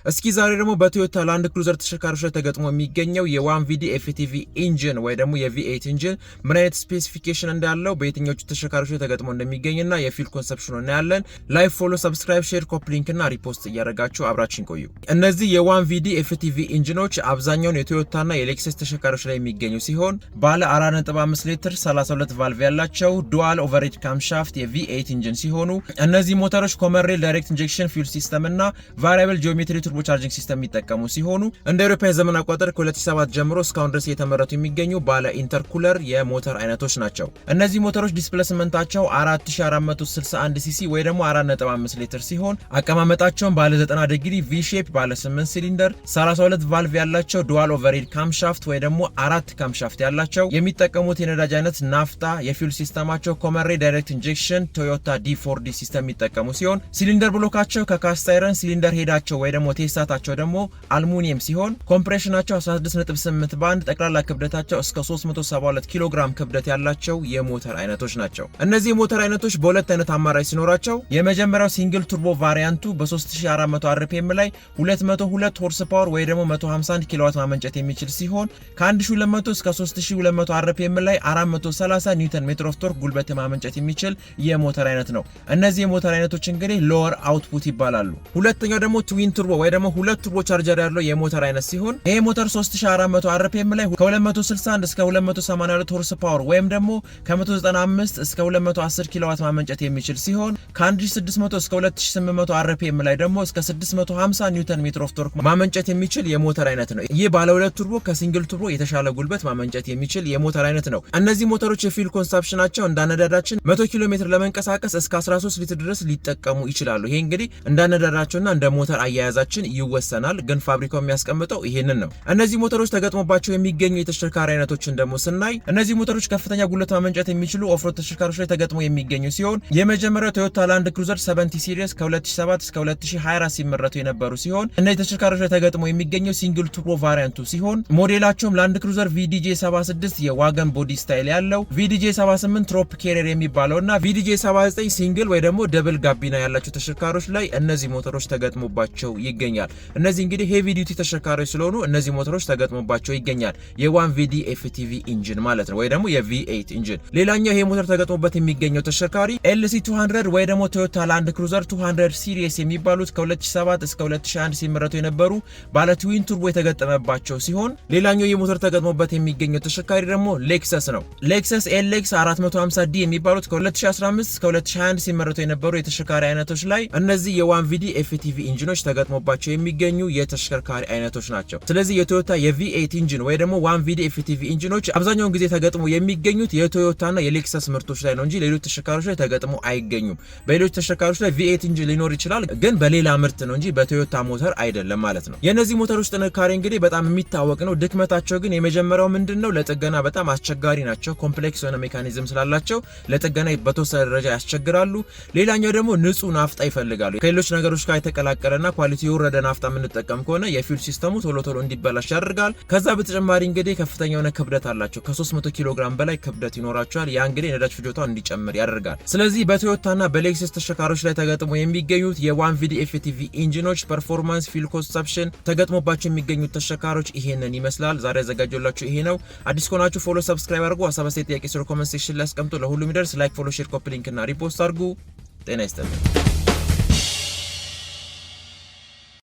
እስኪ ዛሬ ደግሞ በቶዮታ ላንድ ክሩዘር ተሽከርካሪዎች ላይ ተገጥሞ የሚገኘው የ 1VD FTV engine ወይ ደግሞ የ V8 engine ምን አይነት specification እንዳለው፣ በየትኞቹ ተሽከርካሪዎች ላይ ተገጥሞ እንደሚገኝና የ fuel consumption ኑ እናያለን። Like፣ follow፣ subscribe፣ share፣ copy link እና repost እያደረጋችሁ አብራችን ቆዩ። እነዚህ የ 1VD FTV engine ኖች አብዛኛውን የቶዮታና የሌክሰስ ተሽከርካሪዎች ላይ የሚገኙ ሲሆን ባለ 4.5 ሊትር 32 ቫልቭ ያላቸው dual overhead camshaft የ V8 engine ሲሆኑ እነዚህ ሞተሮች common rail direct injection fuel system እና variable geometry turbo charging system የሚጠቀሙ ሲሆኑ እንደ አውሮፓ የዘመን አቆጣጠር ከ2007 ጀምሮ እስካሁን ድረስ እየተመረቱ የሚገኙ ባለ intercooler የሞተር አይነቶች ናቸው። እነዚህ ሞተሮች displacement ኣቸው 4461 ሲሲ ወይ ደግሞ 4.5 ሊትር ሲሆን አቀማመጣቸውን ባለ 90 ዲግሪ V shape ባለ 8 ሲሊንደር 32 ቫልቭ ያላቸው dual overhead camshaft ወይ ደግሞ አራት camshaft ያላቸው፣ የሚጠቀሙት የነዳጅ አይነት ናፍጣ፣ የ fuel system ኣቸው common rail direct injection ቶዮታ D4D system የሚጠቀሙ ሲሆን cylinder block ኣቸው ከ cast iron፣ cylinder head ኣቸው ወይ ደግሞ ቴስታታቸው ደግሞ አልሙኒየም ሲሆን compression ኣቸው 16.8 በአንድ፣ ጠቅላላ ክብደታቸው እስከ 372 ኪሎ ግራም ክብደት ያላቸው የሞተር አይነቶች ናቸው። እነዚህ የሞተር አይነቶች በሁለት አይነት አማራጭ ሲኖራቸው የመጀመሪያው single turbo variant ኡ በ3400 RPM ላይ 202 horse power ወይ ደግሞ 151 ኪሎዋት ማመንጨት የሚችል ሲሆን ከ1200 እስከ 3200 RPM ላይ 430 newton meter of torque ጉልበት ማመንጨት የሚችል የሞተር አይነት ነው። እነዚህ የሞተር አይነቶች እንግዲህ lower output ይባላሉ። ሁለተኛው ደግሞ twin turbo ወይ ደግሞ ሁለት turbo charger ያለው የሞተር አይነት ሲሆን ይሄ ሞተር 3400 RPM ላይ ከ261 እስከ 282 horse power ወይም ደግሞ ከ195 እስከ 210 ኪሎዋት ማመንጨት የሚችል ሲሆን ከ1600 እስከ 2800 RPM ላይ ደግሞ እስከ 650 newton meter of torque ማመንጨት የሚችል የሞተር አይነት ነው። ይህ ባለ ሁለት turbo ከ single turbo የተሻለ ጉልበት ማመንጨት የሚችል የሞተር አይነት ነው። እነዚህ ሞተሮች የ fuel consumption ኣቸው እንዳነዳዳችን 100 ኪሎ ሜትር ለመንቀሳቀስ እስከ 13 ሊትር ድረስ ሊጠቀሙ ይችላሉ። ይሄ እንግዲህ እንዳነዳዳቸውና እንደ ሞተር አያያዛችን ይወሰናል። ግን ፋብሪካው የሚያስቀምጠው ይሄንን ነው። እነዚህ ሞተሮች ተገጥሞባቸው የሚገኙ የተሽከርካሪ አይነቶችን ደግሞ ስናይ እነዚህ ሞተሮች ከፍተኛ ጉልበት ማመንጨት የሚችሉ off-road ተሽከርካሪዎች ላይ ተገጥሞ የሚገኙ ሲሆን የመጀመሪያው ቶዮታ ላንድ ክሩዘር 70 series ከ2007 እስከ 2024 ሲመረቱ የነበሩ ሲሆን እነዚህ ተሽከርካሪዎች ላይ ተገጥሞ የሚገኘው single turbo variant ኡ ሲሆን ሞዴላቸውም ላንድ ክሩዘር VDJ 76 የ wagon body style ያለው፣ VDJ 78 Troop Carrier የሚባለው እና VDJ 79 single ወይ ደግሞ double ጋቢና ያላቸው ተሽከርካሪዎች ላይ እነዚህ ሞተሮች ተገጥሞባቸው ይገኛል። እነዚህ እንግዲህ heavy duty ተሽከርካሪዎች ስለሆኑ እነዚህ ሞተሮች ተገጥሞባቸው ይገኛል። የ 1VD FTV engine ማለት ነው ወይ ደግሞ የ V8 engine። ሌላኛው ይሄ ሞተር ተገጥሞበት የሚገኘው ተሽከርካሪ LC 200 ወይ ደግሞ ቶዮታ ላንድ ክሩዘር 200 series የሚባሉት ከ2007 እስከ 2001 ሲመረቱ የነበሩ ባለ twin turbo የተገጠመባቸው ሲሆን ሌላኛው የሞተር ተገጥሞበት የሚገኘው ተሽከርካሪ ደግሞ ሌክሰስ ነው። ሌክሰስ LX 450 D የሚባሉት ከ2015 እስከ 2021 ሲመረቱ የነበሩ የተሽከርካሪ አይነቶች ላይ እነዚህ የ 1VD FTV engine ኖች ተገጥሞባቸው የሚገኙ የተሽከርካሪ አይነቶች ናቸው። ስለዚህ የቶዮታ የ V8 engine ወይ ደግሞ 1VD FTV engine ኖች አብዛኛውን ጊዜ ተገጥሞ የሚገኙት የቶዮታና የሌክሰስ ምርቶች ላይ ነው እንጂ ሌሎች ተሽከርካሪዎች ላይ ተገጥሞ አይገኙም። በሌሎች ተሽከርካሪዎች ላይ V8 engine ሊኖር ይችላል፣ ግን በሌላ ምርት ነው እንጂ በቶዮታ ሞተር አይደለም ማለት ነው። የእነዚህ ሞተሮች ጥንካሬ እንግዲህ በጣም የሚታወቅ ነው። ድክመታቸው ግን የመጀመሪያው ምንድን ነው? ለጥገና በጣም አስቸጋሪ ናቸው። Complex የሆነ mechanism ስላላቸው ለጥገና በተወሰነ ደረጃ ያስቸግራሉ። ሌላኛው ደግሞ ንጹህ ናፍጣ ይፈልጋሉ። ከሌሎች ነገሮች ጋር የተቀላቀለና quality የወረደ ናፍጣ የምንጠቀም ከሆነ የ fuel system ኡ ቶሎ ቶሎ እንዲበላሽ ያደርጋል። ከዛ በተጨማሪ እንግዲህ ከፍተኛ የሆነ ክብደት አላቸው። ከ300 ኪሎ ግራም በላይ ክብደት ይኖራቸዋል። ያ እንግዲህ የነዳጅ ፍጆታው እንዲጨምር ያደርጋል። ስለዚህ በቶዮታና በሌክሰስ ተሽከርካሪዎች ላይ ተገጥሞ የሚገኙት የ 1VD FTV engine ኖች performance፣ fuel consumption ተገጥሞባቸው የሚገኙት ተሽከርካሪዎች ይሄንን ይመስላል። ዛሬ ያዘጋጀላችሁ ይሄ ነው። አዲስ ከሆናችሁ follow፣ subscribe አድርጉ። ሀሳብ፣ አስተያየት፣ ጥያቄ ስር comment section ላይ አስቀምጡ። ለሁሉም ይደርስ like፣ follow፣ share፣ copy link እና repost አድርጉ። ጤና ይስጥልኝ።